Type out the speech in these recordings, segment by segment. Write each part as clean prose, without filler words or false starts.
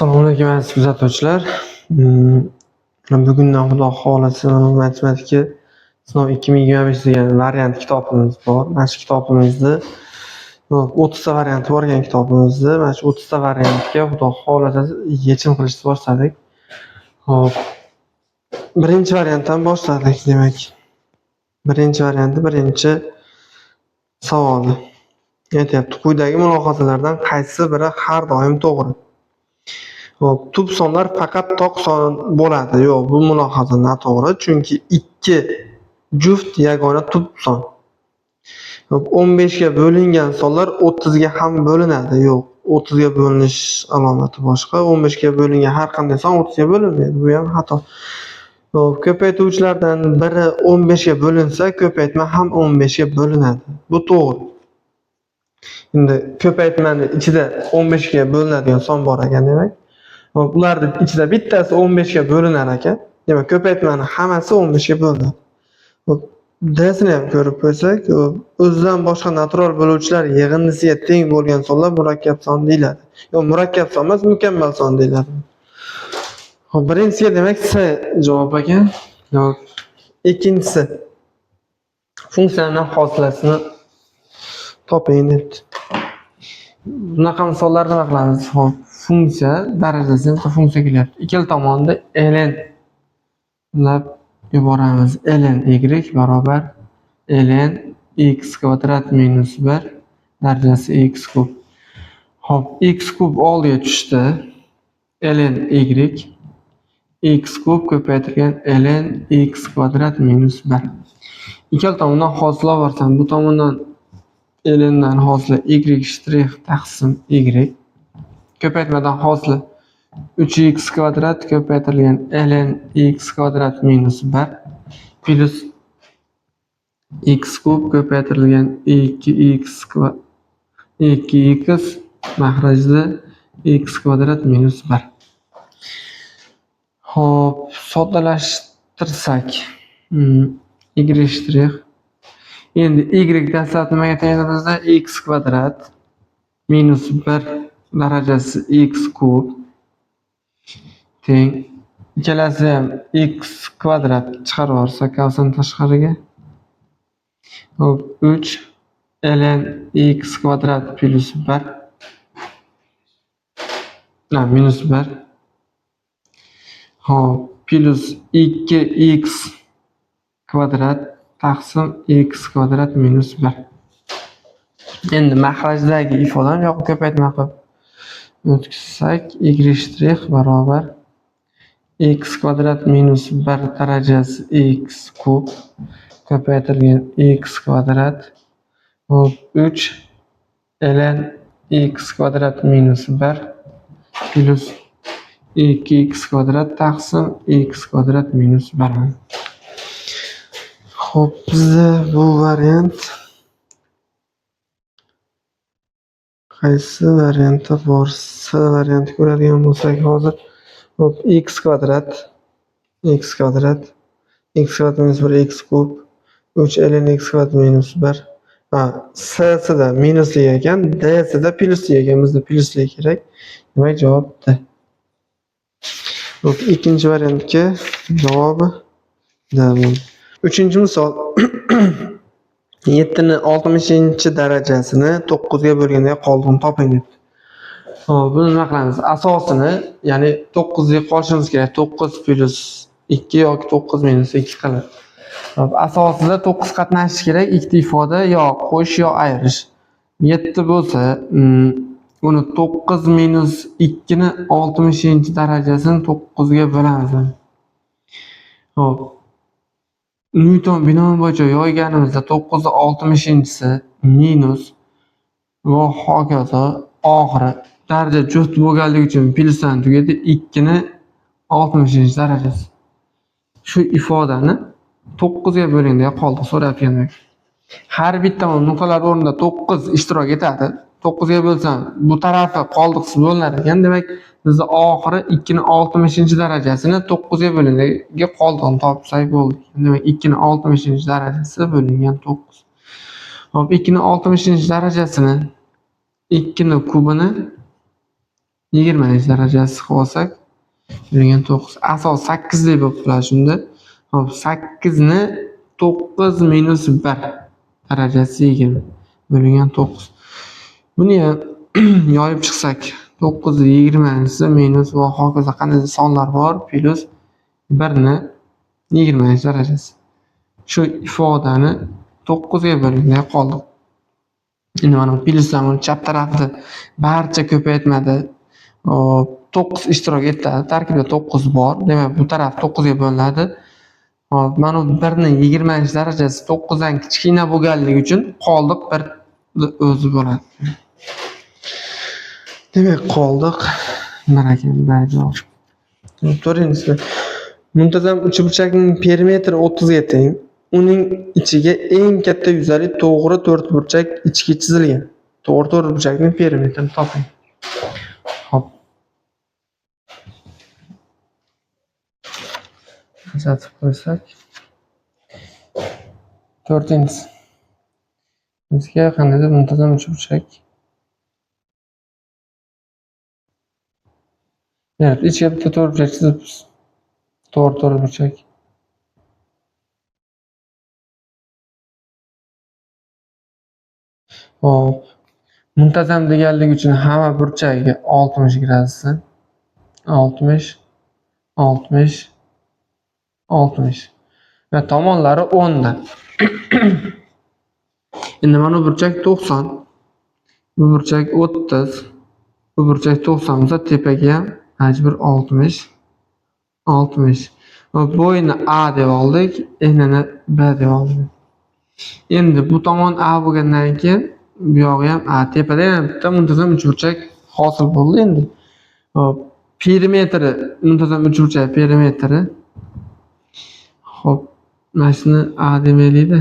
Assalomu alaykum, aziz kuzatuvchilar. Bugundan, Xudo xohlasa, matematika sinov 2025 degan variant kitobimiz bor. Mana shu kitobimizni, 30 ta varianti bor ekan kitobimizni. Mana shu 30 ta variantga, Xudo xohlasa, yechim qilishni boshladik. Xo'p. Birinchi variantdan boshladik, demak. Birinchi varianti, birinchi savoli. Aytyapti: quyidagi mulohazalardan qaysi biri har doim to'g'ri? Xo'p, tub sonlar faqat toq son bo'ladi. Yo'q, bu mulohaza noto'g'ri, chunki 2 juft yagona tub son. Xo'p, 15 ga bo'lingan sonlar 30 ga ham bo'linadi. Yo'q, 30 ga bo'linish alomati boshqa. 15 ga bo'lingan har qanday son 30 ga bo'linmaydi. Bu ham xato. Xo'p, ko'paytuvchilardan biri 15 ga bo'linsa, ko'paytma ham 15 ga bo'linadi. Bu to'g'ri. Endi ko'paytmani ichida 15 ga bo'linadigan son bor ekan, demak. Xo'p, ularning ichida bittasi 15 ga bo'linar ekan. Demak, ko'paytmani hammasi 15 ga bo'linadi. Xo'p, D-sini ham ko'rib qo'ysak, o'zidan boshqa natural bo'luvchilar yig'indisiga teng bo'lgan sonlar murakkab son deyiladi. Yo'q, murakkab son emas, mukammal son deyiladi. Xo'p, birinchisiga, demak, C javob ekan. Xo'p, ikkinchisi, funksiyaning hosilasini toping debdi. Bunaqa misollarda nima qilamiz? Xo'p, funksiya darajasi bitta funksiya kelyapti. Ikkala tomonda ln lab yuboramiz. Ln y barobar ln x kvadrat minus 1 darajasi x kub. Xo'p, x kub oldiga tushdi. Ln y x kub ko'paytirilgan ln x kvadrat minus 1. Ikkala tomondan hosil olsam, bu tomondan lndan hosili y shtrix taqsim y, ko'paytmadan hosili 3x kvadrat ko'paytirilgan ln x kvadrat minus 1 plyus x kub ko'paytirilgan 2x 2x mahrajda x kvadrat minus 1. Xo'p, soddalashtirsak, y shtrix, endi y dastlab nimaga teng edi bizda? X kvadrat minus 1 darajasi x kub teng, ikkalasi ham x kvadrat chiqarib yuborsak kavsdan tashqariga. Xo'p, 3 ln x kvadrat plyus 1, na, minus 1. Xo'p, plyus 2x kvadrat taqsim x kvadrat minus 1. Endi mahrajdagi ifodani bu yoqqa ko'paytma qilib o'tkazsak, y shtrix barobar x kvadrat minus 1 darajasi x kub ko'paytirilgan x kvadrat, xo'p, 3 ln x kvadrat minus 1 plyus 2x kvadrat taqsim x kvadrat minus 1. Xo'p, bizda bu variant qaysi variantda bor? C varianti ko'radigan bo'lsak hozir. Xo'p, x kvadrat, x kvadrat, x kvadrat minus 1 x kub 3 ln x kvadrat minus 1. Ha, C-sida minusli ekan, D-sida plyusli ekan. Bizda plyusli kerak. Demak, javob D. Xo'p, ikkinchi variantga javobi D bo'ldi. Uchinchi misol. 7 ni 60-darajasini 9 ga bo'lganda qoldig'ini toping debdi. Xo'p, buni nima qilamiz? Asosini, ya'ni 9 ga qo'shishimiz kerak. 9 plyus 2 yoki 9 minus 2 qilib. Xo'p, asosida 9 qatnashishi kerak. Ikkita ifoda yo qo'shish, yo ayirish. 7 bo'lsa, buni 9 minus 2 ni 60-darajasini 9 ga bo'lamiz. Xo'p. Nyuton binomi bo'yicha yoyganimizda 9 ni 60-si minus va hokazo, oxiri daraja juft bo'lganligi uchun plyusdan tugaydi, 2 ni 60-darajasi. Shu ifodani 9 ga bo'lganda qoldiq so'rayotgan demak. Har bitta nuqtalar o'rnida 9 ishtirok etadi. 9 ga bo'lsam, bu tarafi qoldiqsiz bo'linar ekan. Demak, bizda oxiri 2 ni 60-darajasini 9 ga bo'linganga qoldig'ini topsak bo'ldi. Demak, 2 ni 60-darajasi bo'lingan 9. Xo'p, 2 ni 60-darajasini 2 ni kubini 20 darajasi qilib olsak bo'lingan 9. Asos 8 deb bo'lib qoladi shunda. Hop, 8 ni 9 minus 1 darajasi 20 bo'lingan 9. Buni ham yoyib chiqsak 9 20 minus va hokazo qanday sonlar bor plus 1 ni 20 darajasi. Shu ifodani 9 ga bo'linganda qoldi. Endi mana plyusdan chap tarafida barcha ko'paytmada 9 ishtirok etadi. Tarkibda 9 bor. Demak, bu taraf 9 ga bo'linadi. Hop, mana bu 1 ning 20 darajasi 9 dan kichkina bo'lganligi uchun qoldiq 1 o'zi bo'ladi. Demak, qoldiq 1 ekan javob. To'rtinchisi. Muntazam uchburchakning perimetri 30 ga teng. Uning ichiga eng katta yuzali to'g'ri to'rtburchak ichki chizilgan. To'g'ri to'rtburchakning perimetrini toping. Hop. Ajratib qo'ysak. To'rtinchisi. Bizga qandaydir muntazam uchburchak. Evet, ichiga bitta to'rtburchak chizibmiz. To'g'ri to'rtburchak. Hop. Muntazam deganligi uchun hamma burchagi 60 gradusdan. 60, 60, 60 va tomonlari 10 dan. Endi mana bu burchak 90, bu burchak 30, bu burchak 90 bo'lsa tepaga ham majbur 60, 60. Va bo'yini A deb oldik, enini B deb oldik. Endi bu tomon A bo'lgandan keyin bu yog'i ham A. Tepada yana bitta muntazam uchburchak hosil bo'ldi endi. Hop, perimetri muntazam uchburchak perimetri. Hop, mana shuni A demaylik-da.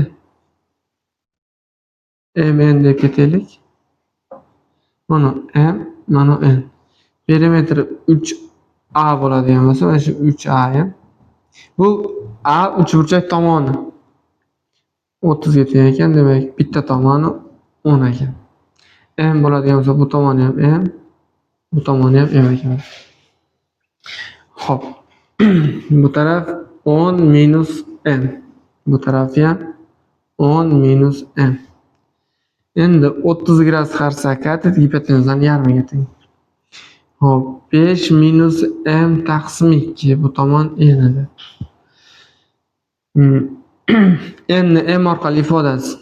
MN deb ketaylik. Mana M, mana N. Perimetri 3A bo'ladigan bo'lsa, mana shu 3A ham. Bu A uchburchak tomoni 30 ga teng ekan, demak bitta tomoni 10 ekan. M bo'ladigan bo'lsa, bu tomoni ham M, bu tomoni ham M ekan. Xo'p. Bu taraf 10 minus M. Bu tarafi ham 10 minus M. Endi 30 gradus qarsak, katet gipotenuzani yarmiga teng. Xo'p, 5 minus M taqsim 2 bu tomon N edi. N ni M orqali ifodasi.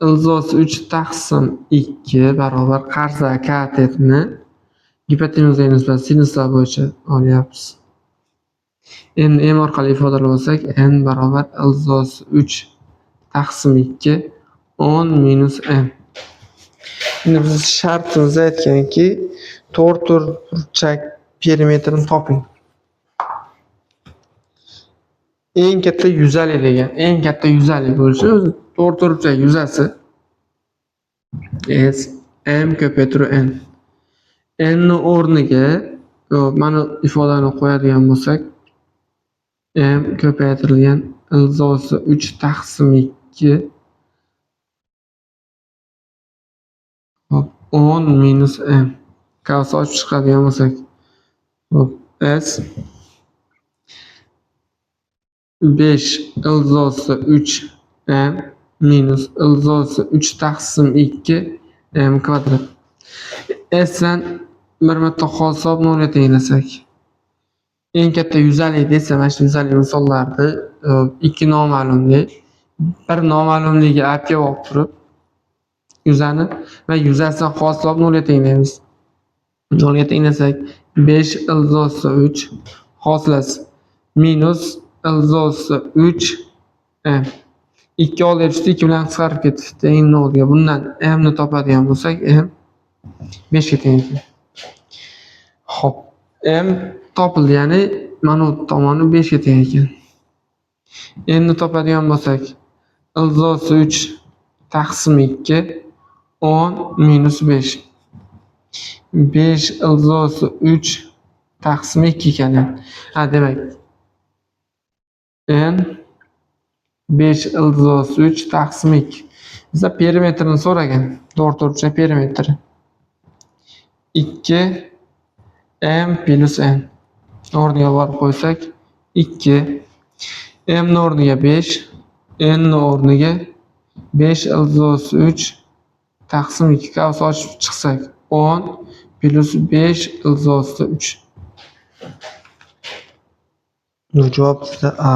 Ildiz 3 taqsim 2 barobar qarsa katetni gipotenuzga nisbat sinuslar bo'yicha olyapmiz. N M orqali ifodalab olsak, N barobar ildiz 3 taqsim 2 10 minus M. Endi biz shartimizda aytganki, to'rt to'rtburchak perimetrini toping. Eng katta yuzali degan, eng katta yuzali bo'lishi o'zi to'rt to'rtburchak yuzasi S M ko'paytiruv N. N ni o'rniga mana ifodani qo'yadigan bo'lsak, M ko'paytirilgan ildiz 3 taqsim 2 hop 10 minus M. Kavs ochib chiqadigan bo'lsak, hop S 5 ildiz 3 M minus ildiz 3 taqsim 2 M kvadrat. S dan bir marta hisob nolga tenglasak. Eng katta yuzali desa, mana shu yuzali misollarni ikki noma'lumli, bir noma'lumliga olib kelib olib turib yuzani va yuzasidan hisob nolga tenglaymiz. Nolga tenglasak 5 ildiz 3 hosilasi minus ildiz 3 M. 2 oldiga tushdi, 2 bilan qisqarib ketdi. Teng 0 ga. Bundan M ni topadigan bo'lsak, M 5 ga teng ekan. Xo'p, M topildi, ya'ni mana bu tomoni 5 ga teng ekan. M ni topadigan bo'lsak, ildiz 3 taqsim 2 10 minus 5. 5 ildiz 3 taqsim 2 ekan. Ha, demak N 5 ildiz 3 taqsim 2. Bizda perimetrini so'ragan. To'rtburchak perimetri. 2 m plus n. O'rniga borib qo'ysak 2 m ni o'rniga 5, n ni o'rniga 5 ildiz 3 taqsim 2 qavs ochib chiqsak 10 plus 5 ildiz 3. Javob bizda A.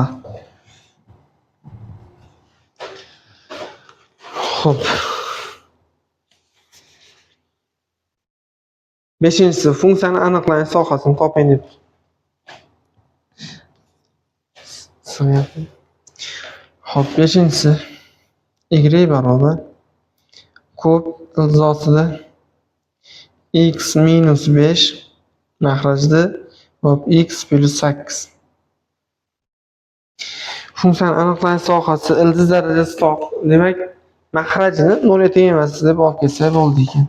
Xo'p. 5-inchisi funksiyani aniqlanish sohasini toping deb. Xo'p, 5-inchisi y barobar kub ildiz ostida x minus 5 mahrajda hop x plus 8. Funksiyani aniqlanish sohasi ildiz darajasi toq. Demak, mahrajini 0 ga teng emas deb olib kelsak bo'ldi ekan.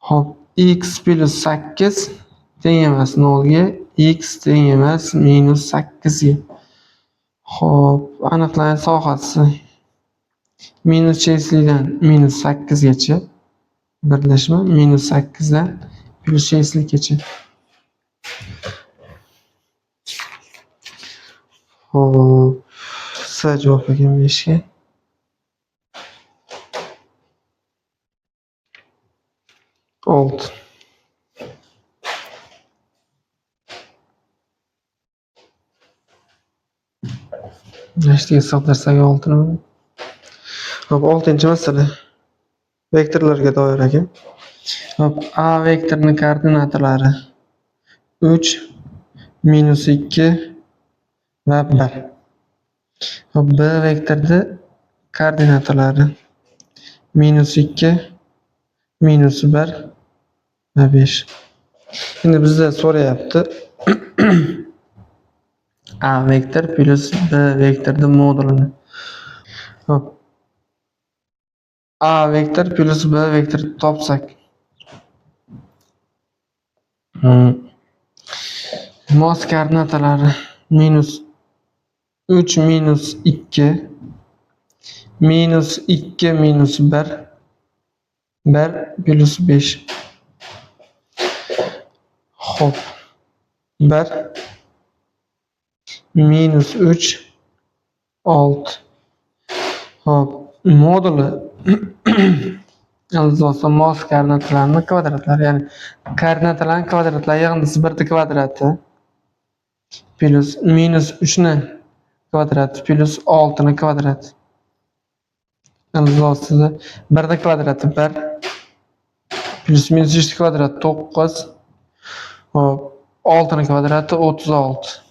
Xo'p, x plus 8 teng emas 0 ga, x teng emas minus 8 ga. Xo'p, aniqlanish sohasi minus cheksizlikdan minus 8 gacha birlashma minus 8 dan plus cheksizlikgacha. Xo'p, C javob ekan 5 ga. 6. Nechtaga sig'dirsak 6ni? Xo'p, 6-masala. Vektorlarga doir ekan. Xo'p, A vektorining koordinatalari 3, minus 2 va 1. Xo'p, B vektorida koordinatalari minus 2, minus 1 va 5. Endi bizda so'rayapti. A vektor plus B vektorning modulini. Xo'p. A vektor plus B vektor topsak. Mos koordinatalari minus 3 minus 2 minus 2 minus 1 1 plus 5. Xo'p. 1 minus 3 6. Xo'p, moduli ildiz ostida mos koordinatalarning kvadratlari, ya'ni koordinatalarning kvadratlari yig'indisi 1 kvadrati plus minus 3 ni kvadrati plus 6 ni kvadrati. Ildiz ostida 1 kvadrati 1 plus minus 3 kvadrati 9. Xo'p, 6 ni kvadrati 36.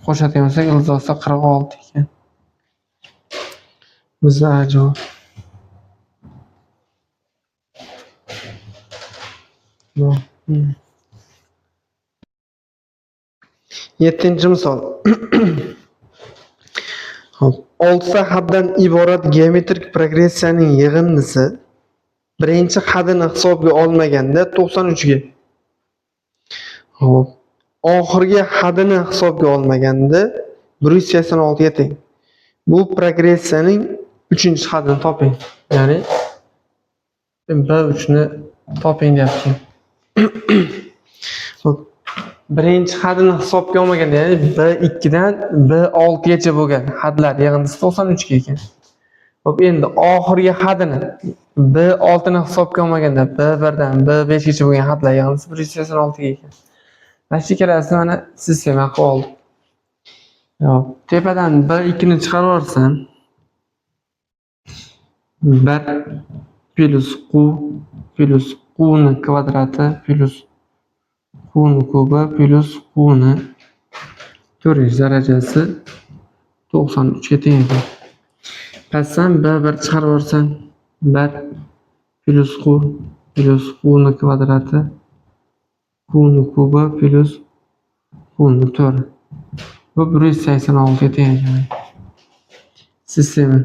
Qo'shadigan bo'lsak, ildiz ostida 46 ekan. Bizda A javob. 7-misol. Xo'p, 6 ta haddan iborat geometrik progressiyaning yig'indisi birinchi hadini hisobga olmaganda 93 ga. Xo'p, oxirgi hadini hisobga olmaganda 186 ga teng. Bu progressiyaning 3-hadini toping. Ya'ni B3 ni toping deyapti. Xo'p, birinchi hadini hisobga olmaganda, ya'ni B2 dan B6 gacha bo'lgan hadlar yig'indisi 93 ga ekan. Xo'p, endi oxirgi hadini B6 ni hisobga olmaganda B1 dan B5 gacha bo'lgan hadlar yig'indisi 186 ga ekan. Mana shu ikkalasini mana sistema qilib oldik. Yo'q, tepadan B2 ni chiqarib yuborsam 1 plus Q plus Q ni kvadrati plus Q ni kubi plus Q ni 4 darajasi 93 ga teng ekan. Pastdan B1 chiqarib yuborsam 1 plus Q plus Q ni kvadrati Q ni kubi plus Q ni 4. Bu 186 ga teng ekan. Sistema.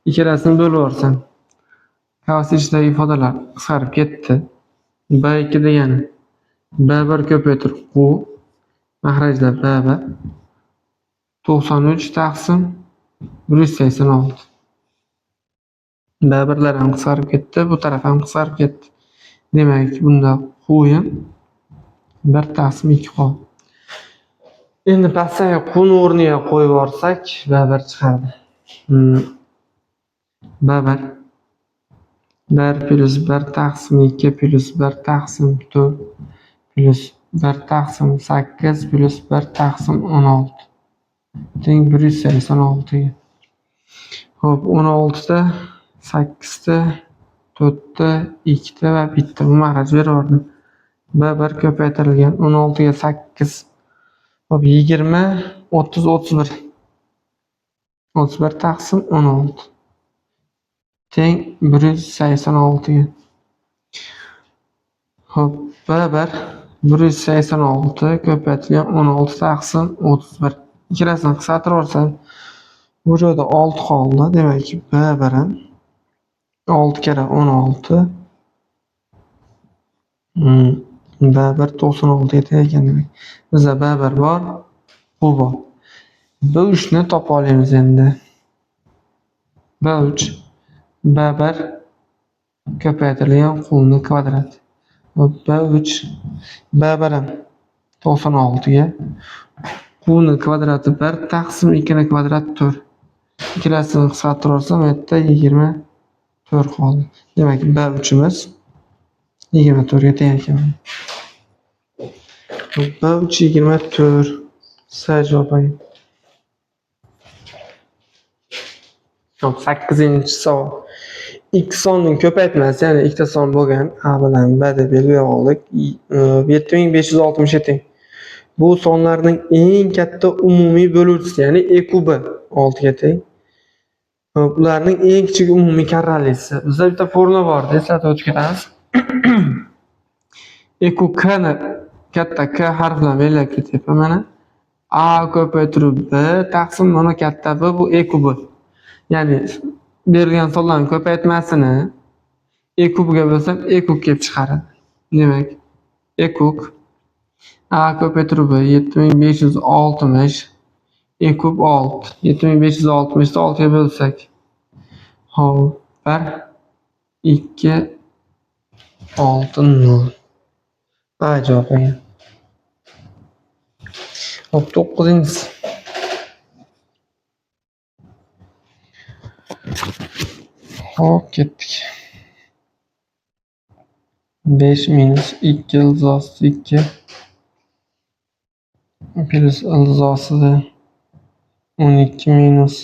Ikkalasini bo'lib yuborsam qavs ichidagi ifodalar qisqarib ketdi. B2 degani B1 ko'paytir Q mahrajda B1 93 taqsim 186. B1'lar ham qisqarib ketdi, bu taraf ham qisqarib ketdi. Demak, bunda Q'yim 1 taqsim 2 qoldi. Endi pastdagi Q'ni o'rniga qo'yib yuborsak, B1 chiqadi. B1 1 plyus 1 taqsim 2 plyus 1 taqsim 4 plyus 1 taqsim 8 plyus 1 taqsim 16 teng 186 ga. Xo'p, 16 ta, 8 ta, 4 ta, 2 ta va 1 ta. Bu mahraj berib yubordim. B1 ko'paytirilgan 16 ga 8. Xo'p, 20, 30, 31. 31 taqsim 16 teng 186 ga. Xo'p, B1 186 ko'paytirilgan 16 taqsim 31. Ikkalasini qisqartirib yuborsam, bu joyda 6 qoldi. Demak, B1 6 karra 16. B1 96 ga teng ekan demak. Bizda B1 bor, Q bor. B3 ni topa olamiz endi. B3 B1 ko'paytirilgan Q'ni kvadrati. B3 B1 96 ga, Q'ni kvadrati 1 taqsim 2 ni kvadrat 4. Ikkalasini qisqartirib yuborsam, bu yerda 24 qoldi. Demak, B3imiz 24 ga teng ekan. B3 24. S javob ekan. Xo'p, 8-savol. Ikki sonning ko'paytmasi, ya'ni ikkita son bo'lgan A bilan B deb belgilab oldik. 7567. Bu sonlarning eng katta umumiy bo'luvchisi, ya'ni E kubi 6 ga teng. Xo'p, ularning eng kichik umumiy karralisi. Bizda bitta formula bor, eslatib o'tib ketamiz. E kub K ni katta K harfi bilan belgilab ketyapman mana. A ko'paytirib B taqsim mana katta B, bu E kubi. Ya'ni berilgan sonlarning ko'paytmasini E kubiga bo'lsam E kub kelib chiqaradi. Demak, E kub A ko'paytirib B 7560 E kub 6. 7560 ni 6 ga bo'lsak. Xo'p, 1 2 6 0. A javob ekan. Xo'p, 9-chisi. Xo'p, ketdik. 5 minus 2 ildiz osti 2 plyus ildiz ostida 12 minus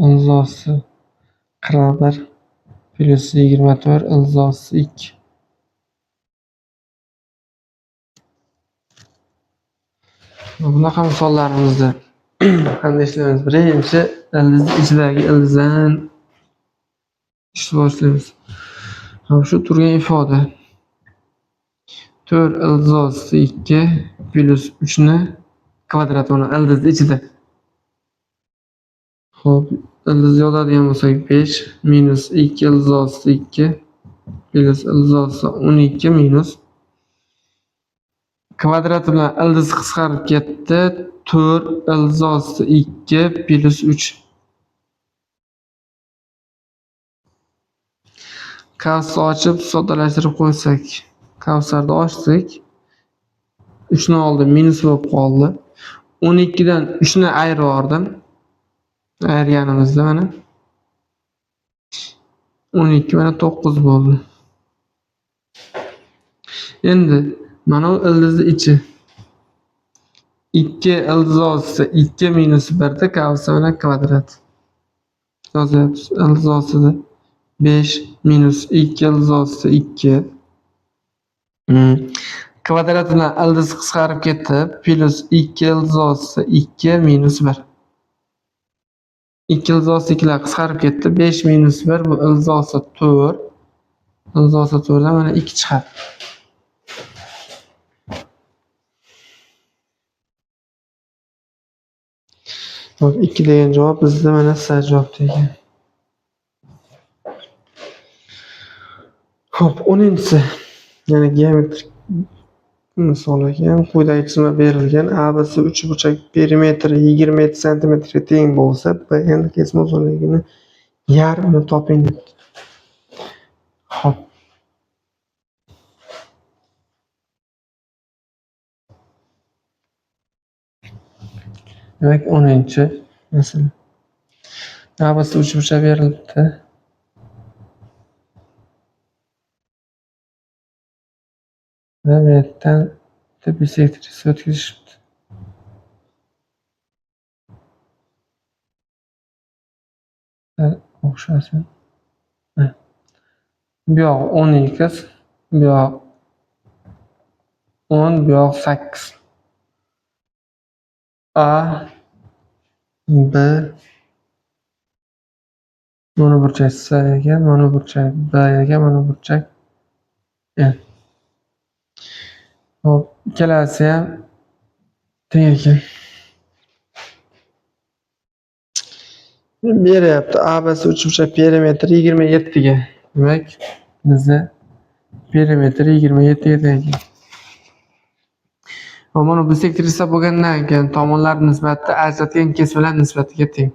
ildiz osti 41 plyus 24 ildiz osti 2. Bunaqa misollarimizni qanday ishlaymiz? Birinchi ildiz ichidagi ildizdan ishni boshlaymiz. Hop, shu turgan ifoda 4 ildiz osti 2 plyus 3 ni kvadrat, uni ildiz ichida. Xo'p, ildiz yozadigan bo'lsak 5 minus 2 ildiz osti 2 plyus ildiz osti 12 minus kvadrati bilan ildiz qisqarib ketdi. 4 ildiz osti 2 plyus 3. Kavsni ochib soddalashtirib qo'ysak, kavslarni ochdik. 3 ni oldim, minus bo'lib qoldi. 12 dan 3 ni ayirib yubordim. Ayirganimizda mana 12 mana 9 bo'ldi. Endi mana bu ildizni ichi 2 ildiz ostida 2 minus 1 da kavsda mana kvadrat yozyapmiz. Ildiz ostida 5 minus 2 ildiz ostida 2 kvadrat bilan ildiz qisqarib ketdi. Plyus 2 ildiz ostida 2 minus 1. 2 ildiz ostida 2 lar qisqarib ketdi. 5 minus 1 bu ildiz ostida 4. Ildiz ostida 4 dan mana 2 chiqadi. Hop, 2 degan javob bizda mana S javob degan. Hop, 10-chisi. Ya'ni geometrik misol ekan. Quyidagi chizma berilgan. ABC uchburchak perimetri 27 santimetrga teng bo'lsa, BN kesma uzunligini yarmini toping debdi. Hop. Demak, 10-masala. ABC uchburchak berilibdi. Va bu yerdan bitta bisektrisa o'tkazishibdi. O'xshasin. Bu yoq 10x, bu yoq 10, bu yoq 8. A, B, mana burchak C ekan, mana burchak B ekan, mana burchak N. Hop, ikkalasi ham teng ekan. Beryapti. ABC uchburchak perimetri 27 ga. Demak, bizda perimetri 27 ga teng ekan. Mana bu bisektrisa bo'lgandan keyin tomonlar nisbati ajratgan kesmalar nisbatiga teng.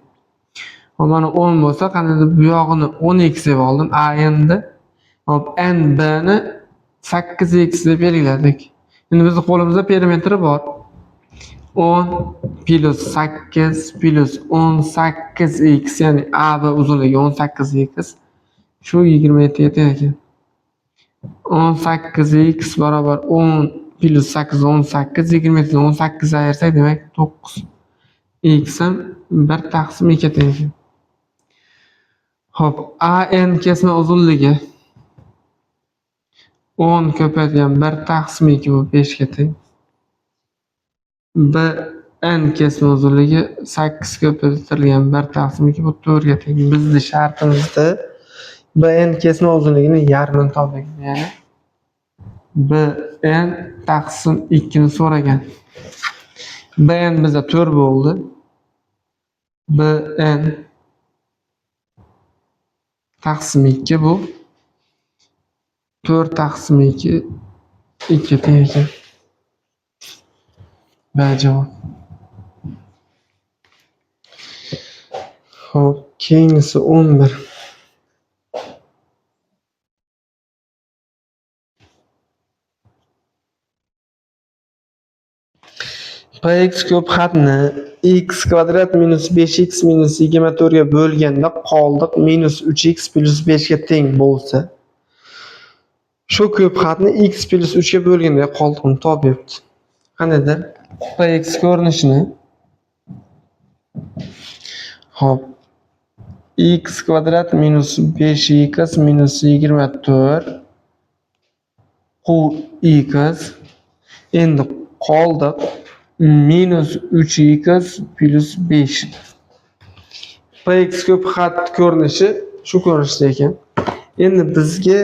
Mana 10 bo'lsa, qandaydir bu yog'ini 10x deb oldim. A endi. Hop, N B ni 8x deb belgiladik. Endi bizning qo'limizda perimetri bor. 10 plus 8 plus 18x, ya'ni AB uzunligi 18x shu 27 ga teng ekan. 18x barobar 10 plus 8 18, 27 dan 18 ayirsak, demak 9. X ham 1 taqsim 2 teng ekan. Xo'p, AN kesma uzunligi 10 ko'paytirgan 1 taqsim 2 bu 5 ga teng. BN kesma uzunligi 8 ko'paytirilgan 1 taqsim 2 bu 4 ga teng. Bizni shartimizda BN kesma uzunligini yarmini topdik. Ya'ni BN taqsim 2 ni so'ragan. BN bizda 4 bo'ldi. BN taqsim 2 bu 4 taqsim 2 2 teng ekan. B javob. Xo'p, keyingisi 11. Px ko'p xatni x kvadrat minus 5x minus 24 ga bo'lganda qoldiq minus 3x plus 5 ga teng bo'lsa, shu ko'p xatni x plus 3 ga bo'lganda qoldiqni topyapti. Qandaydir px ko'rinishini. Xo'p, x kvadrat minus 5x minus 24 qx endi qoldiq minus 3x plus 5. Px ko'p xat ko'rinishi shu ko'rinishda ekan. Endi bizga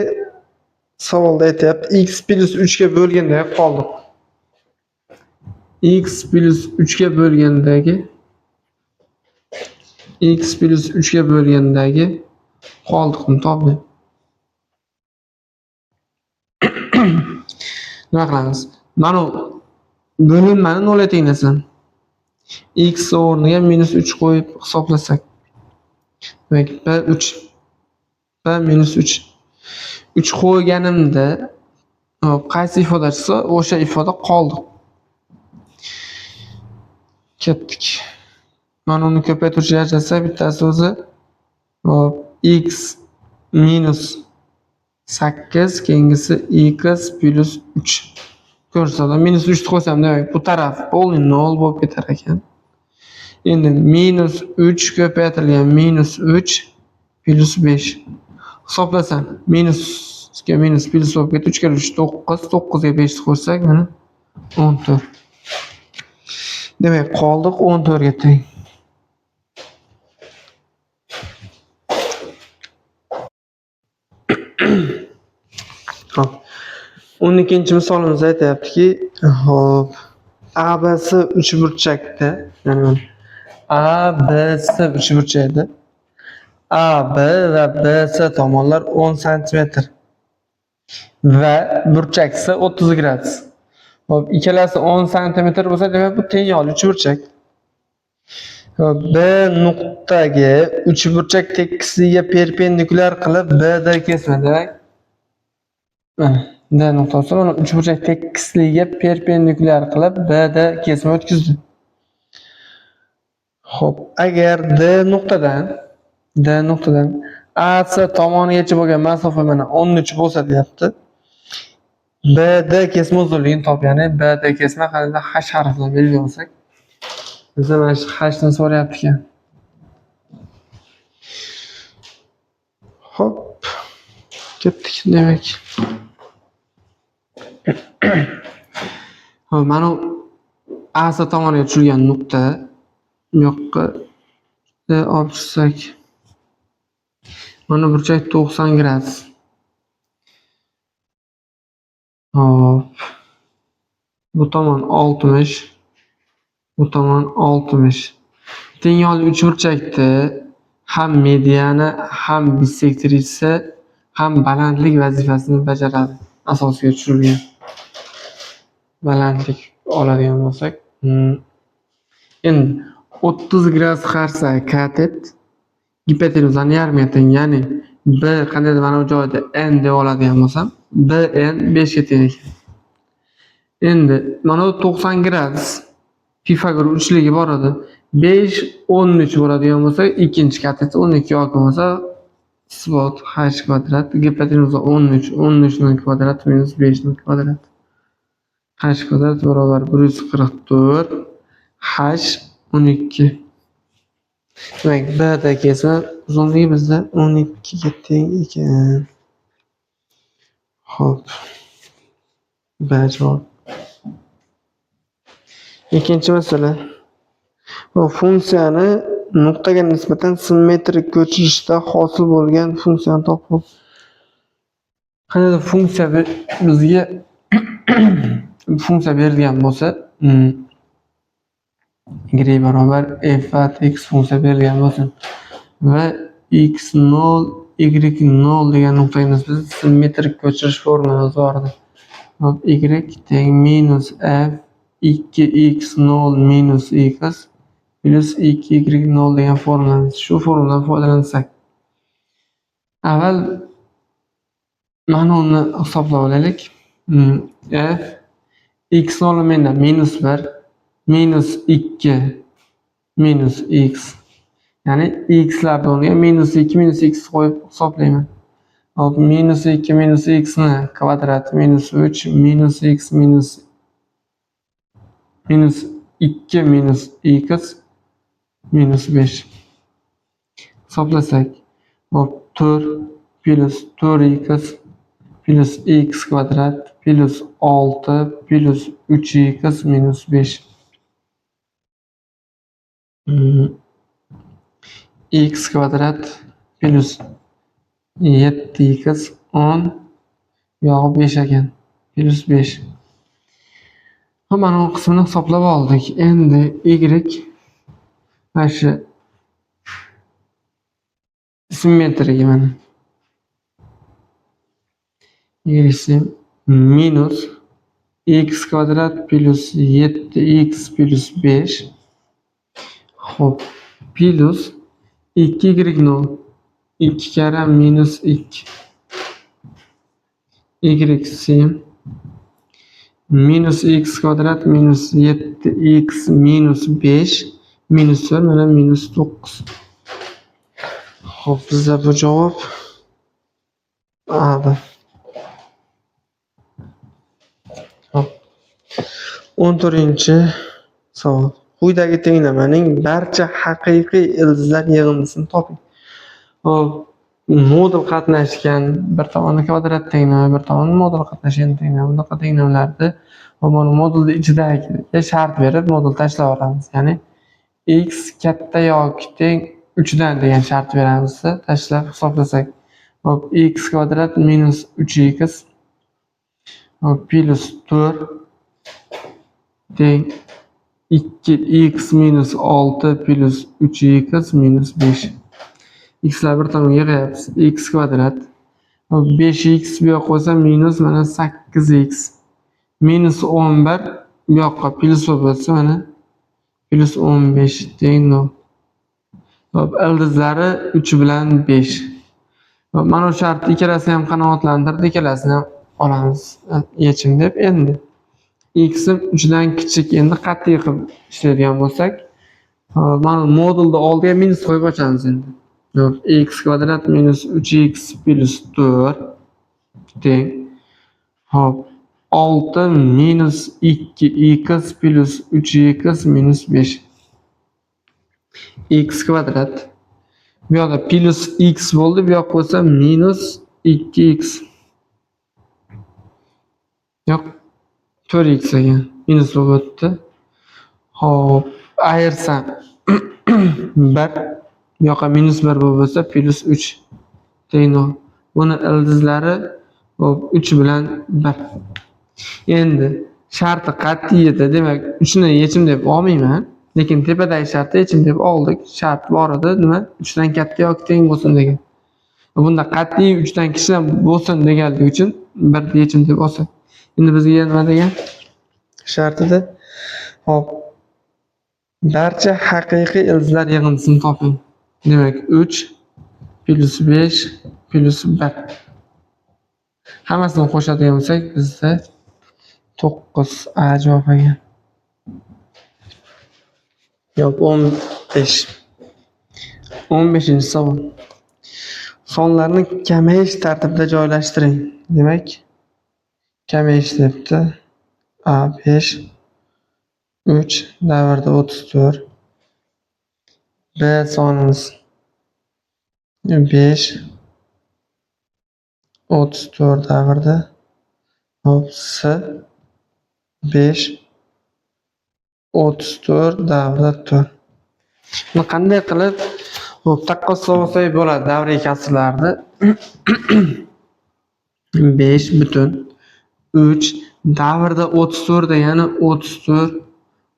savolda aytyapti x plus 3 ga bo'lganda qoldiq. X plus 3 ga bo'lgandagi x plus 3 ga bo'lgandagi qoldiqni topdik. Nima qilamiz? Mana bo'linmani 0 ga tenglasam, x o'rniga minus 3 qo'yib hisoblasak. Demak, p 3, p minus 3. 3 qo'yganimda qaysi ifoda chiqsa, o'sha ifoda qoldi. Ketdik. Mana uni ko'paytiruvchi ajratsak, bittasi o'zi x minus 8, keyingisi x plus 3. Ko'rsatadi. Minus 3 ni qo'ysam, demak, bu taraf полный 0 bo'lib ketar ekan. Endi minus 3 ko'paytirilgan minus 3 plus 5. Hisoblasam, minusga minus plus bo'lib ketdi. 3 kere 3 9, 9 ga 5 ni qo'shsak, mana 14. Demak, qoldiq 14 ga teng. Xo'p. 12-misolimiz aytayaptiki, xo'p, ABC uchburchakda, ya'ni ABC uchburchakda AB va BC tomonlar 10 sm va burchak C 30 gradus. Xo'p, ikkalasi 10 sm bo'lsa, demak bu teng yonli uchburchak. Xo'p, B nuqtaga uchburchak tekisligiga perpendikulyar qilib BD kesma, demak mana D nuqtasi mana uchburchak tekisligiga perpendikulyar qilib BD kesma o'tkazdi. Xo'p, agar D nuqtadan AC tomonigacha bo'lgan masofa mana 13 bo'lsa deyapti. BD kesma uzunligini top, ya'ni BD kesma qanday H harfi bilan belgilab olsak, bizda mana shu H ni so'rayapti ekan. Xo'p, ketdik demak. Xo'p, mana AC tomoniga tushilgan nuqta bu yoqqa olib chiqsak, mana burchak 90 gradus. Hop. Bu tomon 60, bu tomon 60. Teng yonli uchburchakda ham mediana, ham bissektrisa, ham balandlik vazifasini bajaradi. Asosiga tushirilgan balandlik oladigan bo'lsak, endi 30 gradus qarsa katet gipotenuzani yarmiga teng, ya'ni B qandaydir mana bu joyda n deb oladigan bo'lsam, BN 5 ga teng ekan. Endi mana bu 90 gradus Pifagor uchligi bor edi. 5 13 bo'ladigan bo'lsa, ikkinchi katet 12 yoki bo'lmasa isbot h kvadrat gipotenuza 13 13 ning kvadrat minus 5 ning kvadrat. H kvadrat barobar 144 h 12. Demak, BD kesma uzunligi bizda 12 ga teng ekan. Xo'p. B javob. Ikkinchi masala. Bu funksiyani nuqtaga nisbatan simmetrik ko'chirishda hosil bo'lgan funksiyani topib. Qandaydir funksiya bizga funksiya berilgan bo'lsa, y barobar f at x funksiya berilgan bo'lsin va x0 y0 degan nuqtaga nisbatan simmetrik ko'chirish formulamiz bor edi. Hop, y teng minus f 2x0 minus x plus 2y0 degan formulamiz. Shu formuladan foydalansak, avval mana uni hisoblab olaylik. F x0 menda minus 1 minus 2 minus x, ya'ni x larni o'rniga minus 2 minus x qo'yib hisoblayman. Hop, minus 2 minus x ni kvadrat minus 3 minus x minus 2 minus x minus 5. Hisoblasak, hop, 4 plus 4x plus x kvadrat plus 6 plus 3x minus 5. X kvadrat plus 7x 10 yog'i 5 ekan, plus 5. Mana bu qismini hisoblab oldik. Endi y mana shu simmetrigi mana y minus x kvadrat plus 7x plus 5, xo'p, plus 2y0 2 karra minus 2 y sim minus x kvadrat minus 7x minus 5 minus 4 mana minus 9. Xo'p, bizda bu javob A. Xo'p. 14-savol. Quyidagi tenglamaning barcha haqiqiy ildizlar yig'indisini toping. Xo'p, modul qatnashgan bir tomoni kvadrat tenglama, bir tomoni modul qatnashgan tenglama. Bunaqa tenglamalarda mana modulni ichidagi shart berib modul tashlab yuboramiz. Ya'ni x katta yoki teng 3 dan degan shart beramiz, tashlab hisoblasak. Xo'p, x kvadrat minus 3x plus 4 teng 2x minus 6 plus 3x minus 5. Xlar bir tomonga yig'yapmiz. X kvadrat 5x bu yoqqa qo'ysa minus mana 8x minus 11 bu yoqqa plus bo'lib o'tsa mana plus 15 teng 0. Hop, ildizlari 3 bilan 5. Hop, mana bu shartni ikkalasini ham qanoatlantirdi, ikkalasini ham olamiz yechim deb. Endi x 3 dan kichik, endi qat'iy qilib ishlaydigan bo'lsak, Mana modulni oldiga minus qo'yib ochamiz endi. Yo'q, x kvadrat minus 3x plus 4 teng. Xo'p, 6 minus 2x plus 3x minus 5. X kvadrat. Bu yoqda plus x bo'ldi, bu yoq bo'lsa minus 2x. Yo'q, 4x ekan. Minus bo'lib o'tdi. Xo'p, ayirsam 1, bu yoqqa minus 1 bo'lib bo'lsa plus 3 teng 0. Buni ildizlari hop 3 bilan 1. Endi sharti qat'iy edi, demak 3 ni yechim deb olmayman, lekin tepadagi shartni yechim deb oldik. Shart bor edi, nima? 3 dan katta yoki teng bo'lsin degan. Bunda qat'iy 3 dan kichkina bo'lsin deganligi uchun 1 ni yechim deb olsak. Endi bizga nima degan shartida? Hop, barcha haqiqiy ildizlar yig'indisini toping. Demak 3 plus 5 plus 1. Hammasini qo'shadigan bo'lsak bizda 9 A javob ekan. Yo'q, 15. 15-savol. Sonlarni kamayish tartibida joylashtiring. Demak, kamayish debdi. A 5, 3 davrda 34. B sonimiz 5, 34 davrda. Hop, C 5, 34 davrda 4. Buni qanday qilib hop taqqoslab olsak bo'ladi davriy kasrlarni? 5 butun 3 davrda 34 degani 34,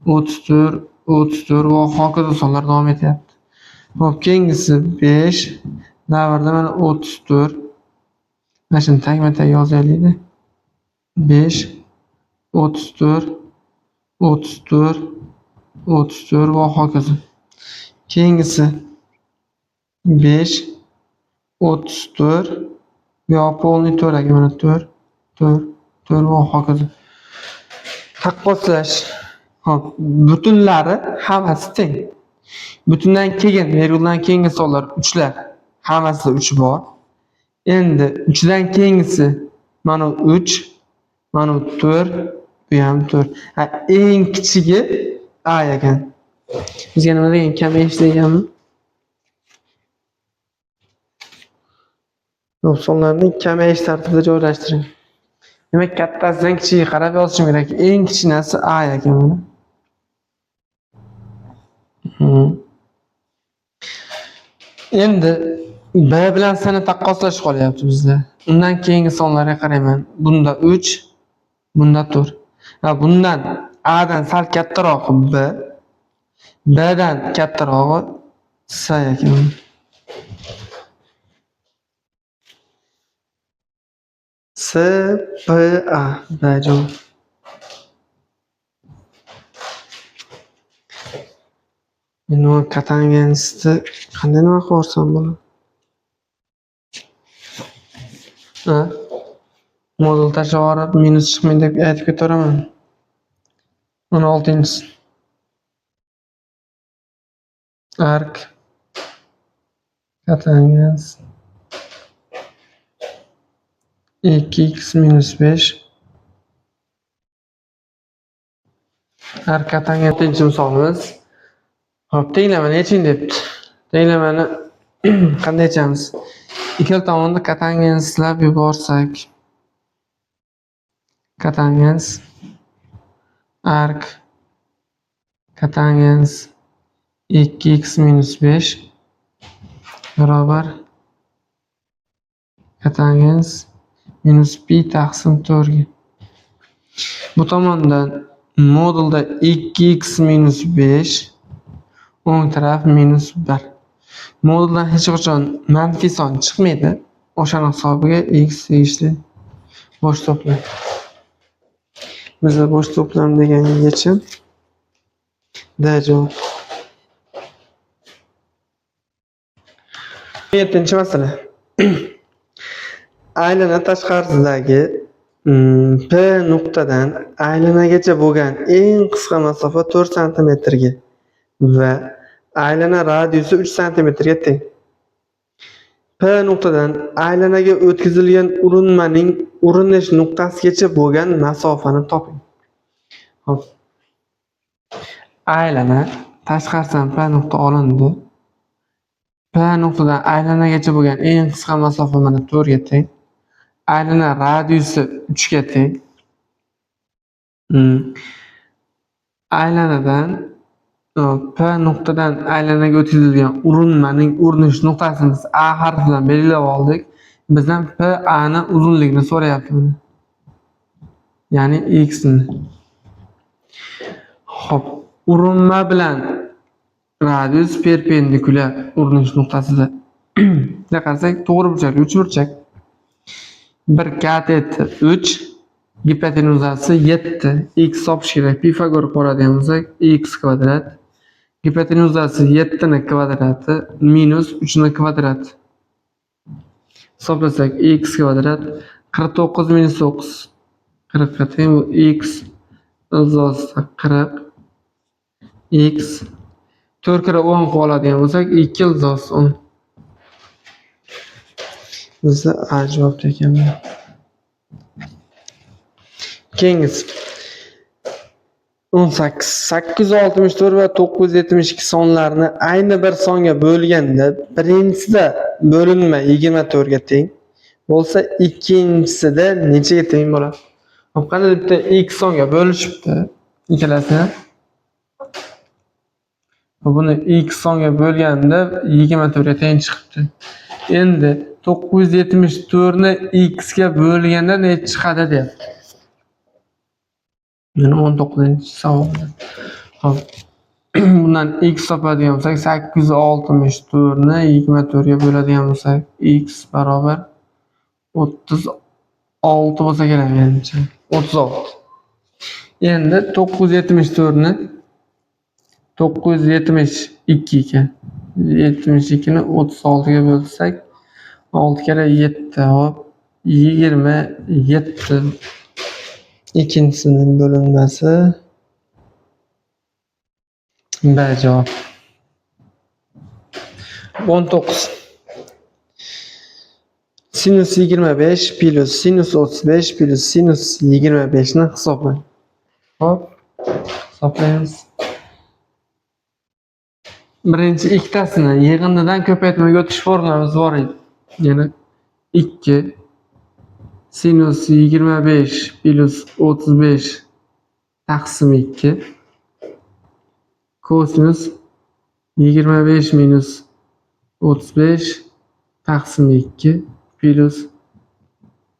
34, 34 va hokazo sonlar davom etyapti. Hop, keyingisi 5 davrda mana 34. Mana shuni tagma-tag yozaylik-da. 5, 34, 34, 34 va hokazo. Keyingisi 5, 34, bu yoq polniy 4 ekan, mana 4, 4, 4 va hokazo. Taqqoslash. Hop, butunlari hammasi teng. Butundan keyin, verguldan keyingi sonlar 3lar. Hammasida 3 bor. Endi 3 dan keyingisi mana 3, mana 4, bu ham 4. Ha, eng kichigi A ekan. Bizga nima degan? Kamayish deganmi? Yo'q, sonlarni kamayish tartibida joylashtiring. Demak, kattasidan kichigiga qarab yozishim kerak. Eng kichkinasi A ekan mana. Endi B bilan S ni taqqoslash qolyapti bizda. Undan keyingi sonlarga qarayman. Bunda 3, bunda 4. Ha, bundan A dan sal kattarog'i B, B dan kattarog'i S ekan. S, B, A, B javob. Endi uni kotangensni qanday nima qilib yuborsam bo'ladi? Ha? Modul tashlab yuborib minus chiqmaydi deb aytib ketaveraman. 16-chisi. Ark kotangens 2x minus 5. Ark kotangens 7-misolimiz. Hop, tenglamani yeching debdi. Tenglamani qanday yechamiz? Ikkala tomonni kotangenslab yuborsak. Kotangens ark kotangens 2x minus 5 barobar kotangens minus pi taqsim 4 ga. Bu tomondan modulda 2x minus 5, o'ng taraf minus 1. Moduldan hech qachon manfiy son chiqmaydi. O'shani hisobiga x tegishli bo'sh to'plam. Bizda bo'sh to'plam degan yechim D javob. 7-masala. Aylana tashqarisidagi P nuqtadan aylanagacha bo'lgan eng qisqa masofa 4 santimetrga va Aylana radiusi 3 santimetrga teng. P nuqtadan aylanaga o'tkazilgan urinmaning urinish nuqtasigacha bo'lgan masofani toping. Hop. Aylana tashqarisidan P nuqta olindi. P nuqtadan aylanagacha bo'lgan eng qisqa masofa mana 4 ga teng. Aylana radiusi 3 ga teng. Aylanadan P nuqtadan aylanaga o'tkazilgan urinmaning urinish nuqtasini biz A harfi bilan belgilab oldik. Bizdan PA ni uzunligini so'rayapti buni. Ya'ni x ni. Xo'p, urinma bilan radius perpendikulyar urinish nuqtasida. Bunday qarasak, to'g'ri burchakli uchburchak. Bir kateti 3, gipotenuzasi 7. X topish kerak. Pifagor ko'radigan bo'lsak, x kvadrat gipotenuzasi 7 ni kvadrati minus 3 ni kvadrati. Hisoblasak, x kvadrat 49 minus 9 40 ga teng. Bu x ildiz 40 x 4 karra 10 qilib oladigan bo'lsak, 2 ildiz 10. Bizda A javob ekan. Keyingisi 18. 864 va 972 sonlarini ayni bir songa bo'lganda, birinchisida bo'linma 24 ga teng bo'lsa, ikkinchisida nechaga teng bo'ladi? Hop, qanday bitta x songa bo'lishibdi ikkalasini. Buni x songa bo'lganda 24 ga teng chiqibdi. Endi 974 ni x ga bo'lganda necha chiqadi deyapti. Mana 19-savol. Hop. Bundan x topadigan bo'lsak, 864 ni 24 ga bo'ladigan bo'lsak, x barobar 36 bo'lsa kerak menimcha. 36. Endi 974 ni 972 ekan. 72 ni 36 ga bo'lsak, 6 karra 7, hop, 27. Ikkinchisining bo'linmasi B javob. 19. Sinus 25 plus sinus 35 plus sinus 25 ni hisoblang. Hop, hisoblaymiz. Birinchi ikkitasini yig'indidan ko'paytmaga o'tish formulamiz bor edi. Ya'ni 2 sinus 25 plus 35 taqsim 2 kosinus 25 minus 35 taqsim 2 plus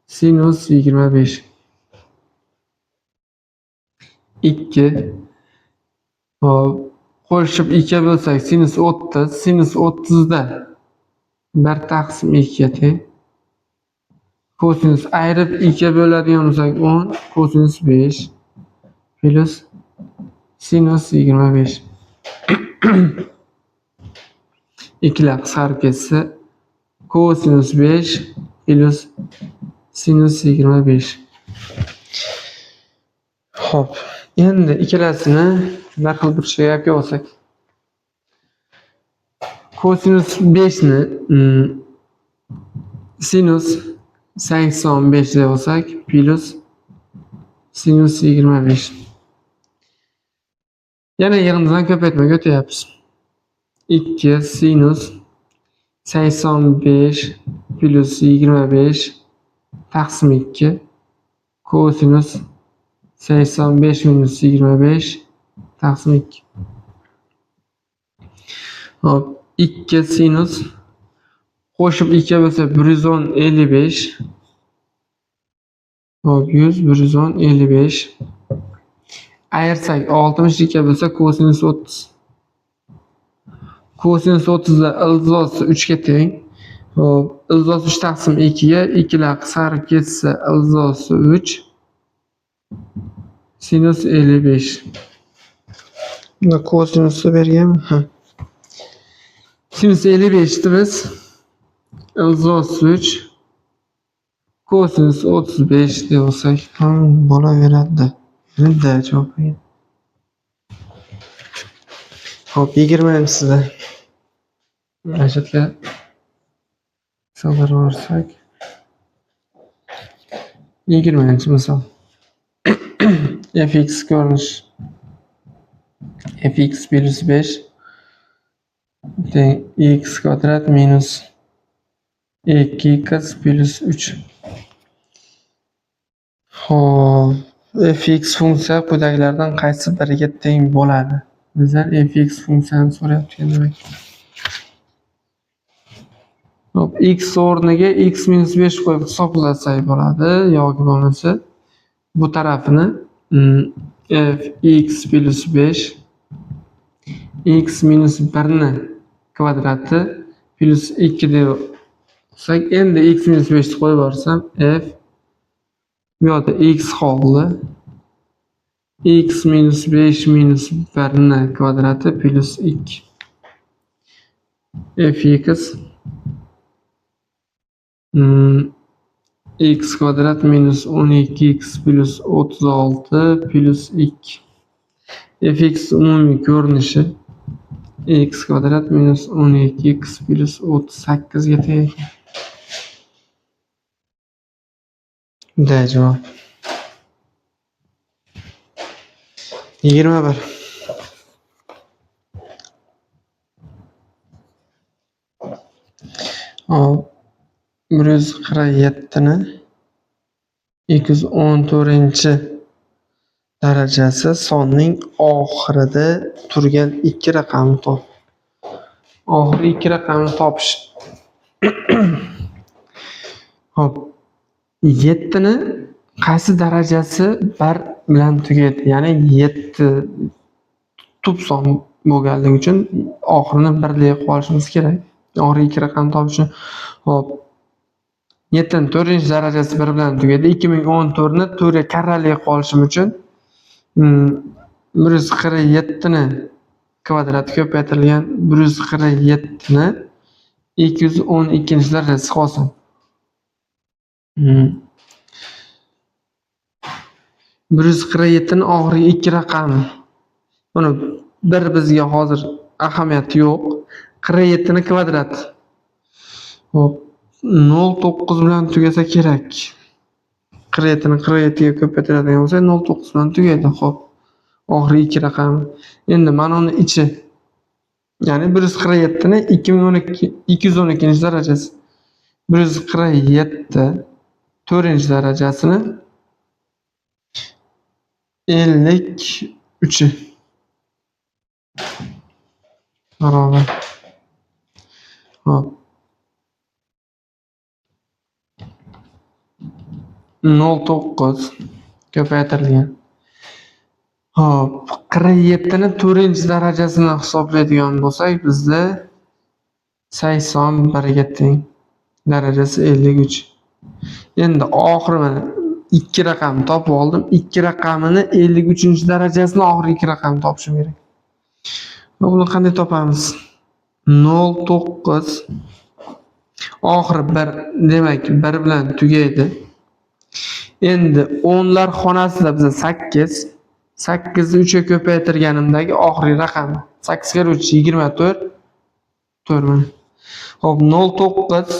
sinus 25. 2. Hop, qo'shib 2 bo'lsak, sinus 30, sinus 30 da 1 taqsim 2 ga teng. Kosinus ayirib 2 bo'ladigan bo'lsak 10, kosinus 5 plus sinus 25. Ikkilar qisqarib ketsa, kosinus 5 plus sinus 25. Xo'p, endi ikkalasini bir xil burchakka olib olsak. Kosinus 5 ni sinus 85 deb olsak plus sinus 25. Yana yig'indidan ko'paytmaga o'tyapmiz. 2 sinus 85 plus 25 taqsim 2 kosinus 85 minus 25 taqsim 2. Hop, 2 sinus qo'shib 2 bo'lsa 110 55. Hop, 100 110 55. Ayirsak 62 bo'lsa kosinus 30. Kosinus 30 da ildizosi 3 ga teng. Hop, ildizosi 3 taqsim 2 ga ikkilar qisqarib ketsa ildizosi 3 sinus 55. Bunda kosinusni berganmi? Ha. Sinus 55 ni biz ildizosi 3 kosinus 35 deb olsak ham bo'laveradi. D javob. Xo'p, 20-sida. Mana shu yerga misollar borsak, 20-misol. Fx ko'rinish fx plus 5 teng x kvadrat minus 2x plus 3. Xo'p, fx funksiya quyidagilardan qaysi biriga teng bo'ladi? Bizdan fx funksiyani so'rayapti demak. Xo'p, x o'rniga x minus 5 qo'yib hisoblasak bo'ladi yoki bo'lmasa bu tarafini fx plus 5 x minus 1 ni kvadrati plus 2 deb olsak, endi x minus 5 ni qo'yib yuborsam f bu yoqda x qoldi, x minus 5 minus 1 ni kvadrati plus 2 fx x kvadrat minus 12x plus 36 plus 2. Fx umumiy ko'rinishi x kvadrat minus 12x plus 38 ga teng ekan. D javob. 21. Hop, 147 ni 214 darajasi sonning oxirida turgan ikki raqamni top. Oxirgi ikki raqamni topish. Hop, 7 ni qaysi darajasi 1 bilan tugaydi? Ya'ni 7 tub son bo'lganligi uchun oxirini 1 deb qo'yishimiz kerak. Oxirgi ikki raqamni topish uchun. Hop, 7 ni 4-darajasi 1 bilan tugaydi. 2014 ni 4 ga karrali qolishim uchun 147 ni kvadrati ko'paytirilgan 147 ni 212-darajasi qolsin. 147 ni oxirgi ikki raqami. Buni bir bizga hozir ahamiyati yo'q. 47 ni kvadrati. Hop, 0.9 bilan tugasa kerak. 47 ni 47 ga ko'paytiradigan bo'lsak 0.9 bilan tugaydi. Xo'p, oxirgi ikki raqami. Endi mana uni ichi. Ya'ni 147 ni 212-darajasi. 147 4-darajasini 53 barobar. Xo'p. 0.9 ko'paytirilgan. Xo'p, 47 ni 4-darajasini hisoblaydigan bo'lsak, bizda 81 ga teng. Darajasi 53. Endi oxiri mana ikki raqam topib oldim. Ikki raqamini 53-darajasini oxirgi ikki raqamni topishim kerak. Buni qanday topamiz? 0.9 oxiri 1, demak 1 bilan tugaydi. Endi o'nlar xonasida bizda 8, 8 ni 3 ga ko'paytirganimdagi oxirgi raqami 8 kere 3 24, 4 mana. Xo'p, 0.9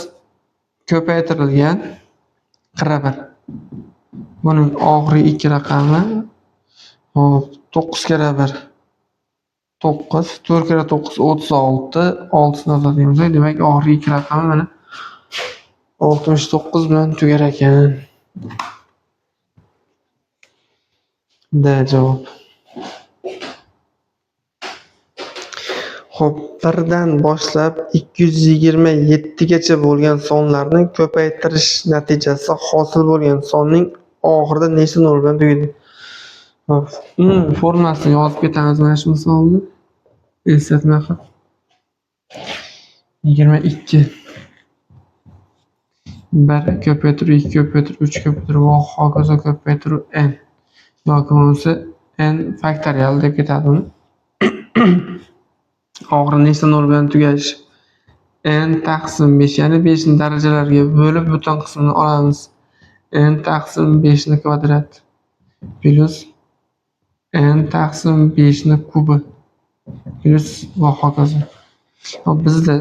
ko'paytirilgan 41. Buning oxirgi ikki raqami hop 9 kere 1 9, 4 kere 9 36, 6 ni oladigan bo'lsak, demak oxirgi ikki raqami mana 69 bilan tugar ekan. D javob. Xo'p, 1dan boshlab 227 gacha bo'lgan sonlarni ko'paytirish natijasida hosil bo'lgan sonning oxirida nechta nol bilan tugaydi? Xo'p, formulasini yozib ketamiz mana shu misolni. Eslatma qilib. 22 1 ko'paytirib 2 ko'paytirib 3 ko'paytirib va hokazo ko'paytirib n yoki bo'lmasa n faktorial deb ketadi uni. Oxiri nechta nol bilan tugash? N taqsim 5, ya'ni 5 ni darajalarga bo'lib butun qismini olamiz. N taqsim 5 ni kvadrat plus n taqsim 5 ni kubi Plyus va hokazo. Hop, bizda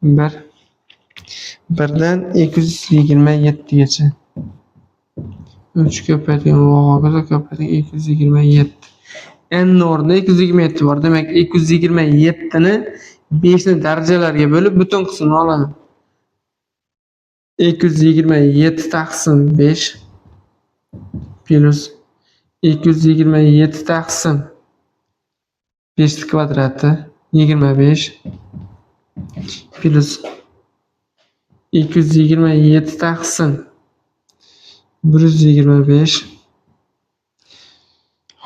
1 birdan 227 gacha. 3 ko'paytirilgan va hokazo ko'paytirilgan 227. N o'rnida 227 bor. Demak, 227 ni 5 ni darajalarga bo'lib butun qismini olaman. 227 taqsim 5 plyus 227 taqsim 5 kvadrati 25 plyus 227 taqsim 125.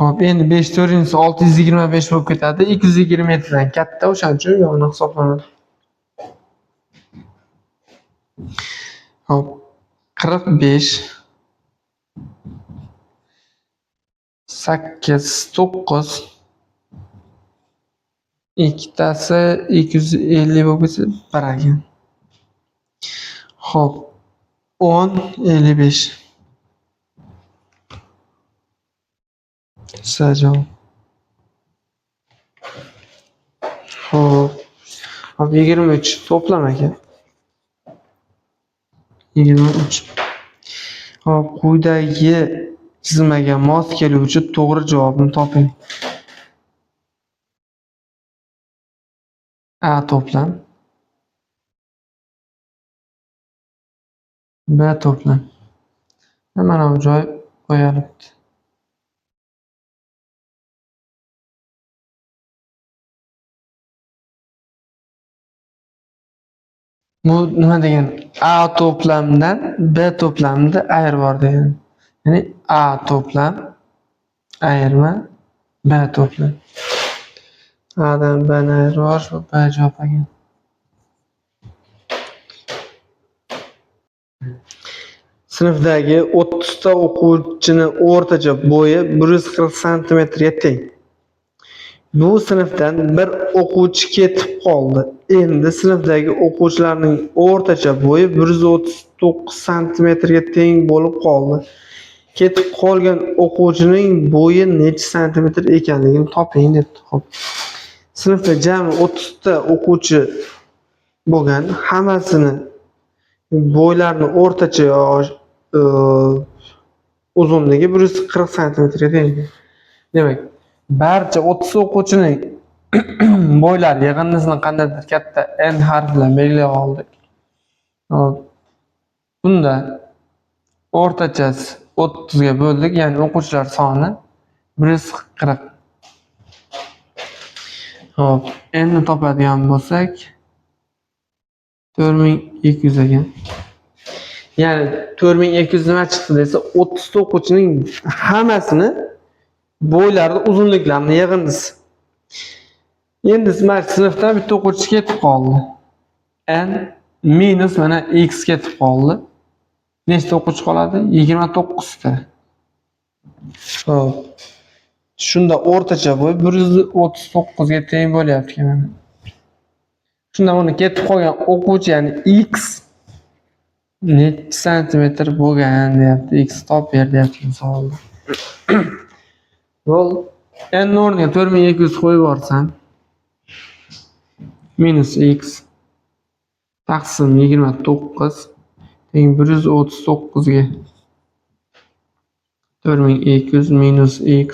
Xo'p, endi 5 to'rtinchisi 625 bo'lib ketadi. 227 dan katta, o'shaning uchun yoni hisoblanadi. Xo'p, 45 8 9 ikkitasi 250 bo'lib ketsa 1 ekan. Xo'p, 10 55. Javob. Xo'p. Hop, 23 to'plam ekan. 23. Xo'p, quyidagi chizmaga mos keluvchi to'g'ri javobni toping. A to'plam, B to'plam. Mana bu joy qo'yilibdi. Bu nima degan? A to'plamdan B to'plamni ayirib bor degan. Ya'ni A to'plam ayirma B to'plam. A'dan B'ni ayirib yuborish, bu B javob ekan. Sinfdagi 30 ta o'quvchini o'rtacha bo'yi 140 santimetrga teng. Bu sinfdan bir o'quvchi ketib qoldi. Endi sinfdagi o'quvchilarning o'rtacha bo'yi 139 santimetrga teng bo'lib qoldi. Ketib qolgan o'quvchining bo'yi necha santimetr ekanligini toping debdi. Xo'p. Sinfda jami 30 ta o'quvchi bo'lgan, hammasini bo'ylarini o'rtacha uzunligi 140 santimetrga teng. Demak, barcha 30 o'quvchining bo'ylari yig'indisini qandaydir katta N harfi bilan belgilab oldik. Hop. Bunda o'rtachasi 30 ga bo'ldik, ya'ni o'quvchilar soni 140. Hop, endi topadigan bo'lsak 4200 ekan. Ya'ni 4200 nima chiqdi desa, 30 ta o'quvchining hammasini bo'ylarini uzunliklarini yig'indisi. Endi mana sinfdan bitta o'quvchi ketib qoldi. N minus mana x ketib qoldi. Nechta o'quvchi qoladi? 29 ta. Xo'p. Shunda o'rtacha bo'y 139 ga teng bo'lyapti mana. Shunda uni ketib qolgan o'quvchi, ya'ni x necha santimetr bo'lgan deyapti. X top ber deyapti savolda. Bo'ldi. N o'rniga 4200 qo'yib yuborsam minus x taqsim 29 teng 139 ga. 4200 minus x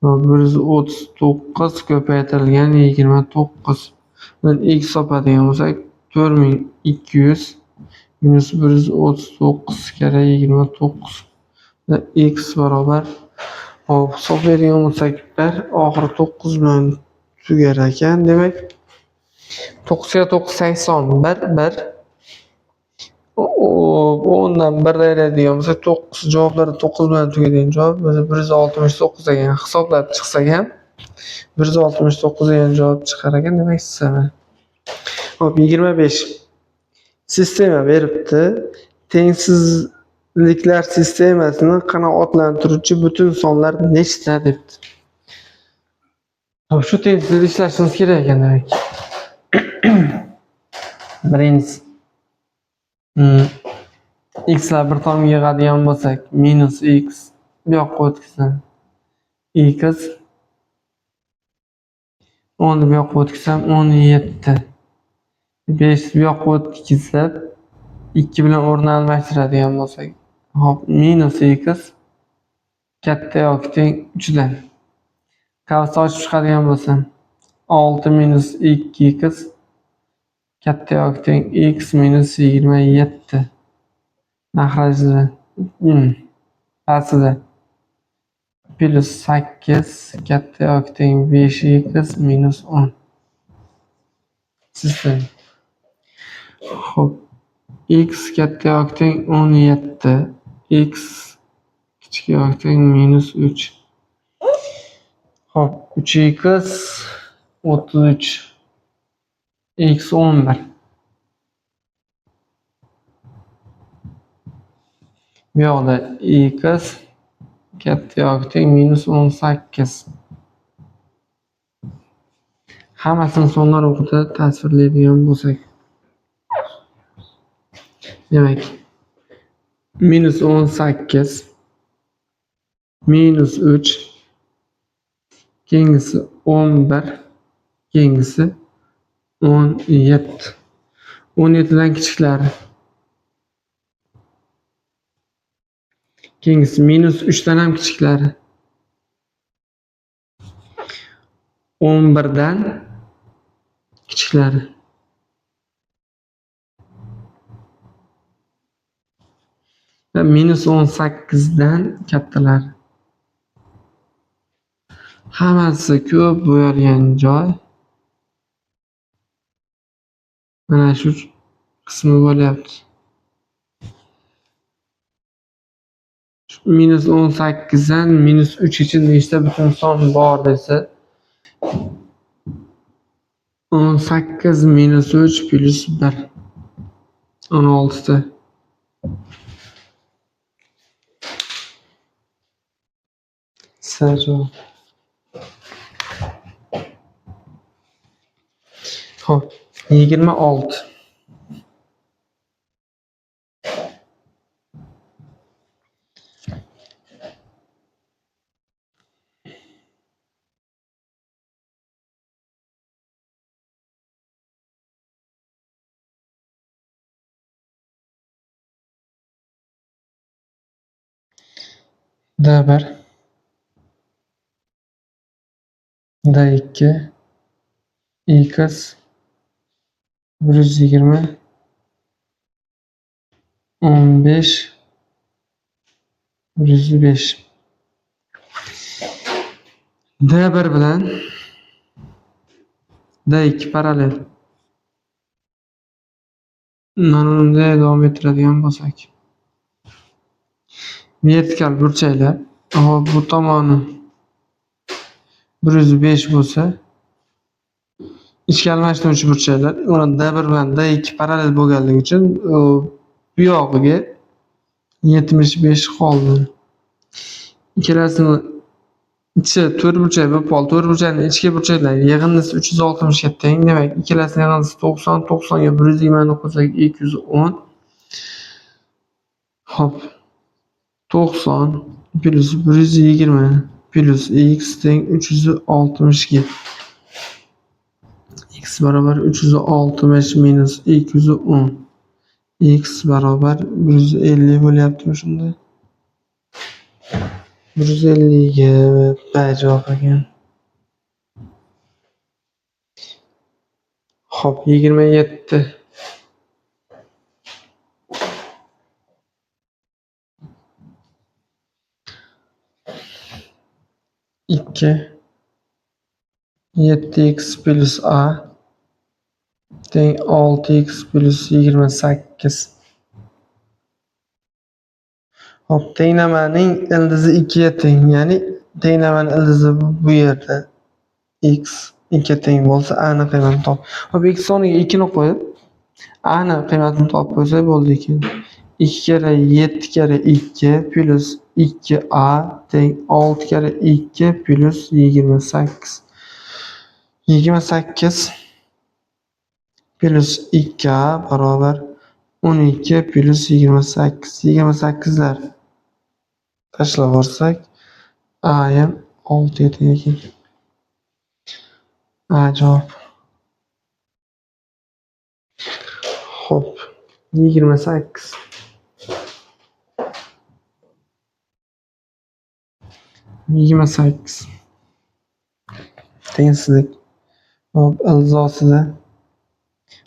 va 139 ko'paytirilgan 29. Buni x topadigan bo'lsak 4200 minus 139 karra 29. X barobar, hop, hisoblaydigan bo'lsak 1 oxiri 9 bilan tugar ekan. Demak 9 ga 9 81 1 o'ndan 1 ayiradigan bo'lsak 9 javoblari 9 bilan tugaydigan javob o'zi 169 ekan. Hisoblab chiqsak ham 169 degan javob chiqar ekan. Demak C. Hop, 25 sistema beribdi. Tengsizliklar sistemasini qanoatlantiruvchi butun sonlar nechta debdi. Hop, shu tengsizlikni ishlashimiz kerak ekan demak. Birinchisi x lar bir tomonga yig'adigan bo'lsak minus x bu yoqqa o'tkazsam x 10 ni bu yoqqa o'tkazsam 17. 5 bu yoqqa o'tkazib 2 bilan o'rni almashtiradigan bo'lsak, hop, minus x katta yoki teng 3 dan. Qavsni ochib chiqadigan bo'lsam 6 minus 2x katta yoki teng x minus 27. Mahrajida pastida plus 8 katta yoki teng 5x minus 10. Sistem. Xo'p, x katta yoki teng 17, x kichik yoki teng minus 3. Xo'p, 3x 33, x 11. Bu yoqda x katta yoki teng minus 18. Hammasini sonlar o'qida tasvirlaydigan bo'lsak, demak, minus 18 minus 3, keyingisi 11, keyingisi 17. 17 dan kichiklari. Keyingisi minus 3 dan ham kichiklari. 11 dan kichiklari. Va minus 18 dan kattalari. Hammasi ko'p bo'yalgan joy mana shu qismi bo'lyapti. Minus 18 dan minus 3 gacha nechta butun son bor desa, 18 minus 3 plus 1, 16 ta. S javob. Xo'p, 26. D1, D2, x 120, 15, 105. D1 bilan D2 parallel. Mana bunday davom ettiradigan bo'lsak, vertikal burchaklar, hop, bu tomoni 105 bo'lsa, ichki almashtiruvchi burchaklar, mana D1 bilan D2 parallel bo'lganligi uchun bu yog'iga 75 qoldi. Ikkalasini ichi to'rt burchak bo'lib qoldi. To'rt burchakning ichki burchaklar yig'indisi 360 ga teng. Demak, ikkalasining yig'indisi 90, 90 ga 120 ni qo'shsak 210. Xo'p, 90 plus 120 plus x teng 360 ga. X barobar 360 minus 210. X barobar 150 bo'lyaptimi shunda? 150 ga B javob ekan. Xo'p, 27. 2 7x plus a teng 6x plus 28. Hop, tenglamaning ildizi 2 ga teng, ya'ni tenglamaning ildizi bu yerda x 2 ga teng bo'lsa, a ni qiymatini top. Hop, x o'rniga 2 ni qo'yib, a ni qiymatini topib qo'ysak bo'ldi ekan. 2 kere 7 kere 2 plus 2a teng 6 kere 2 plus 28. 28 plus 2a barobar 12 plus 28. 28lar tashlab yuborsak, a ham 6 ga teng ekan. A javob. Xo'p, 28. 28. Tengsizlik. Hop, ilzosida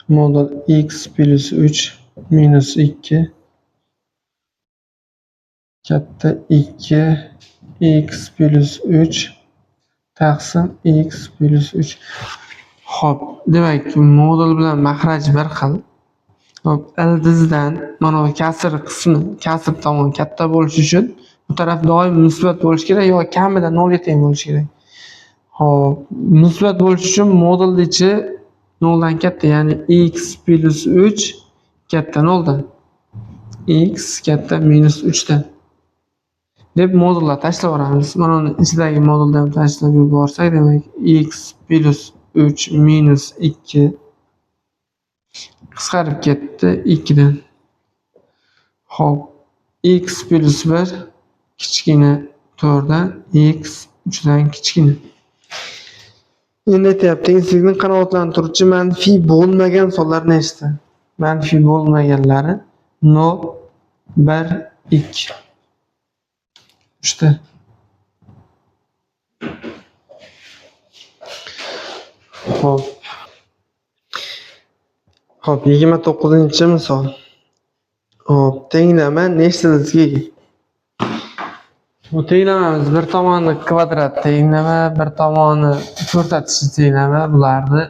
modul x plus 3 minus 2 katta 2 x plus 3 taqsim x plus 3. Xo'p, demak, modul bilan mahraj bir xil. Xo'p, ildizdan mana bu kasr qismi, kasr tomon katta bo'lishi uchun bu taraf doim musbat bo'lishi kerak yo kamida 0 ga teng bo'lishi kerak. Xo'p, musbat bo'lishi uchun modulning ichi 0 dan katta, ya'ni x plus 3 katta 0 dan, x katta minus 3 dan deb modullar tashlab yuboramiz. Mana uni ichidagi modulni ham tashlab yuborsak, demak x plus 3 minus 2 qisqarib ketdi 2 dan. Xo'p, x plus 1 kichkina 4 dan, x 3 dan kichkina. Endi aytyapti, tengsizlikni qanoatlantiruvchi manfiy bo'lmagan sonlar nechta? Manfiy bo'lmaganlari 0, 1, 2. 3 ta. Xo'p. Xo'p, 29-misol. Xo'p, tenglama nechta ildizga ega? Bu tenglamamiz bir tomoni kvadrat tenglama, bir tomoni ko'rsatishi tenglama. Bularni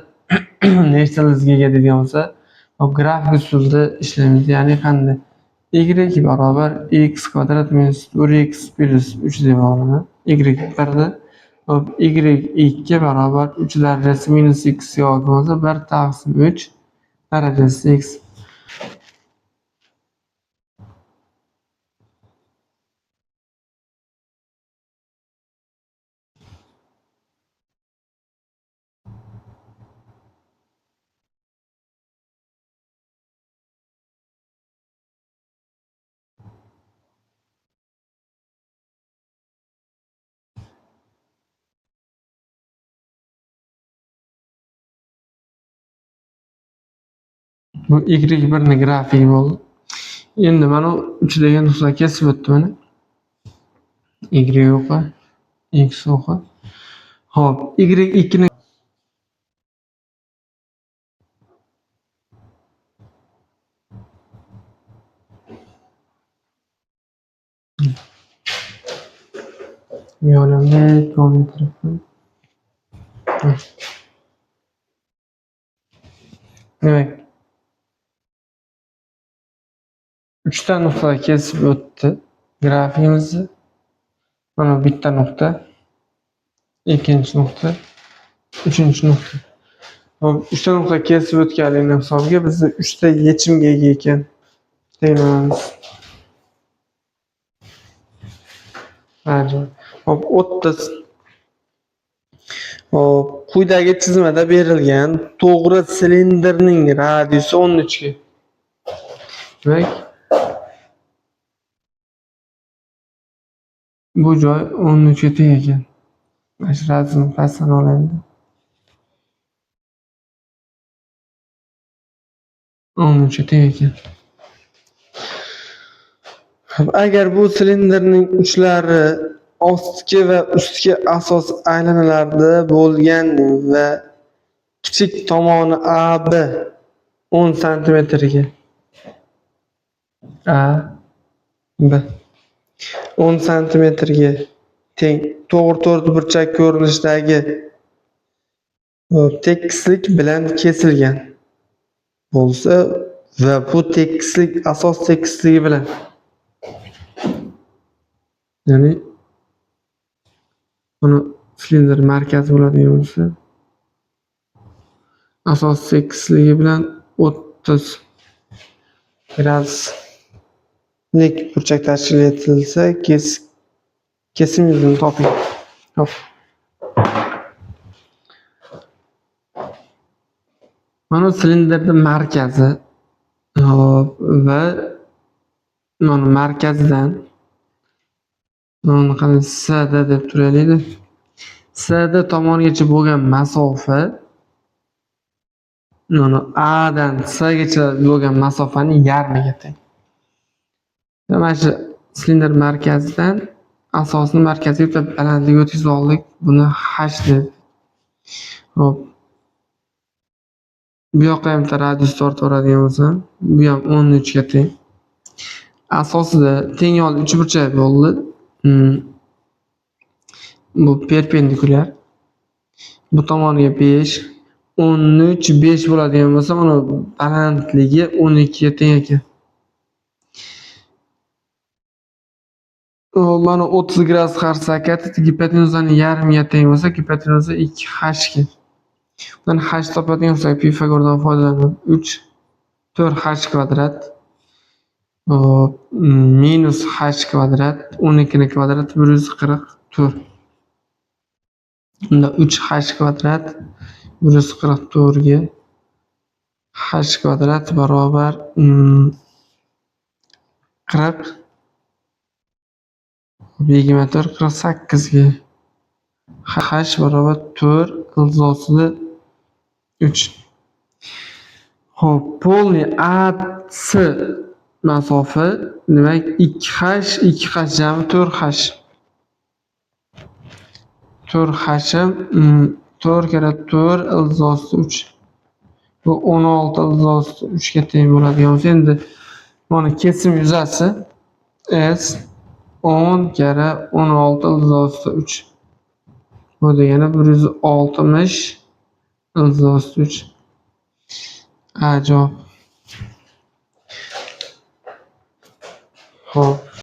nechta ildizga ega degan bo'lsa, hop, grafik usulda ishlaymiz. Ya'ni qanday? Y barobar x kvadrat minus 4x plus 3 deb olaman. Y 1-ni. Hop, y 2 barobar 3 darajasi minus x yoki bo'lsa 1 taqsim 3 darajasi x. Bu y1 ni grafigi bo'ldi. Endi mana 3 degan nuqta kesib o'tdi mana. Y o'qi, x o'qi. Xo'p, y2 ni demak 3 ta nuqta kesib o'tdi grafikimizni. Mana bitta nuqta, ikkinchi nuqta, uchinchi nuqta. Hop, 3 ta nuqta kesib o'tganligini hisobiga bizda 3 ta yechimga ega ekan tenglamamiz. Hop, 30. Hop, quyidagi chizmada berilgan to'g'ri silindrning radiusi 13 ga. Demak, bu joy 13 ga teng ekan. Mana shu radiusni pastdan olaylik. 13 ga teng ekan. Agar bu silindrning uchlari ostki va ustki asos aylanalarda bo'lgan va kichik tomoni AB 10 santimetrga AB 10 santimetrga teng to'g'ri to'rtburchak ko'rinishidagi tekislik bilan kesilgan bo'lsa va bu tekislik asos tekisligi bilan, ya'ni buni silindr markazi bo'ladigan bo'lsa, asos tekisligi bilan 30 graduslik burchak tashkil etilsa, kesim yuzini toping. Hop. Mana silindrning markazi, hop, va mana markazdan mana qanday CD deb turaylik. CD tomongacha bo'lgan masofa mana A dan C gacha bo'lgan masofaning yarmiga teng. Mana shu silindr markazidan asosni markaziga bitta balandlik o'tkazib oldik. Buni h deb. Hop. Bu yoqqa ham bitta radius tortib yuboradigan bo'lsam, bu ham 13 ga teng. Asosida teng yonli uchburchak bo'ldi. Bu perpendikulyar. Bu tomoniga 5, 13, 5 bo'ladigan bo'lsa, uni balandligi 12 ga teng ekan. Mana 30 gradus qarshi harakati gipotenuzaning yarmiga teng bo'lsa, gipotenuza 2h ga. Bundan h topadigan bo'lsak, Pifagordan foydalanib 3 4h kvadrat hop, minus h kvadrat 12 ni kvadrat 144. Unda 3h kvadrat 144 ga h kvadrat barobar 40 24 48 ga h barobar 4 ildiz 3. Xo'p, polniy AC masofa demak 2h 2h jami 4h. 4h 4 karra 4 ildiz 3. Bu 16 ildiz 3 ga teng bo'ladigan bo'lsa, endi mana kesim yuzasi S 10 karra 16 ildiz 3. Bu degani 160 ildiz 3. A javob. Xo'p.